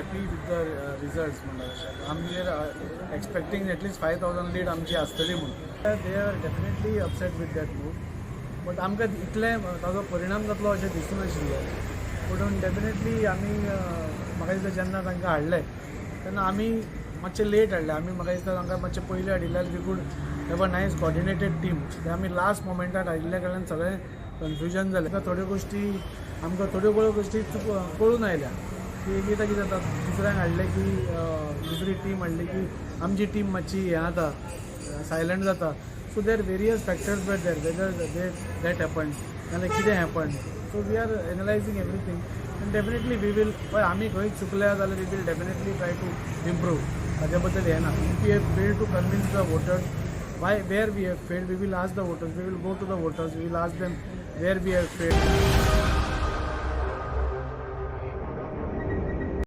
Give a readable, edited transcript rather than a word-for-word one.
happy with the results म्हणटा तशें. आमी are expecting at least 5,000 lead आमची आसतली म्हणून. They are definitely upset with that move, but आमकां इतलें ताजो परिणाम जातलो अशें दिसूं नाशिल्लें. पूण डेफिनेटली आमी, म्हाका दिसता, जेन्ना तांकां हाडले तेन्ना आमी मातशे लेट हाडले. आमी, म्हाका दिसता, तांकां मातशे पयलीं हाडिल्ले, we could have a nice coordinated team. ते आमी लास्ट मोमेंटार हाडिल्ल्या कारणान सगळें कन्फ्युजन जालें. थोड्यो गोश्टी आमकां, थोड्यो थोड्यो गोश्टी चुक कळून आयल्या की कितें कितें जाता, दुसऱ्यांक हाडलें की, दुसरी टीम हाडली की आमची टीम मातशी हें जाता, सायलंट जाता. So there various factors were there, whether they that happen नाल्यार कितें happen. So we are analyzing everything and definitely we will, पळय, आमी खंय चुकल्या जाल्यार we will definitely try to improve. ताजे बद्दल हें ना. If we have failed to convince the voters, why, where we have failed, we will ask the voters. We will go to the voters, we will ask them where we have failed.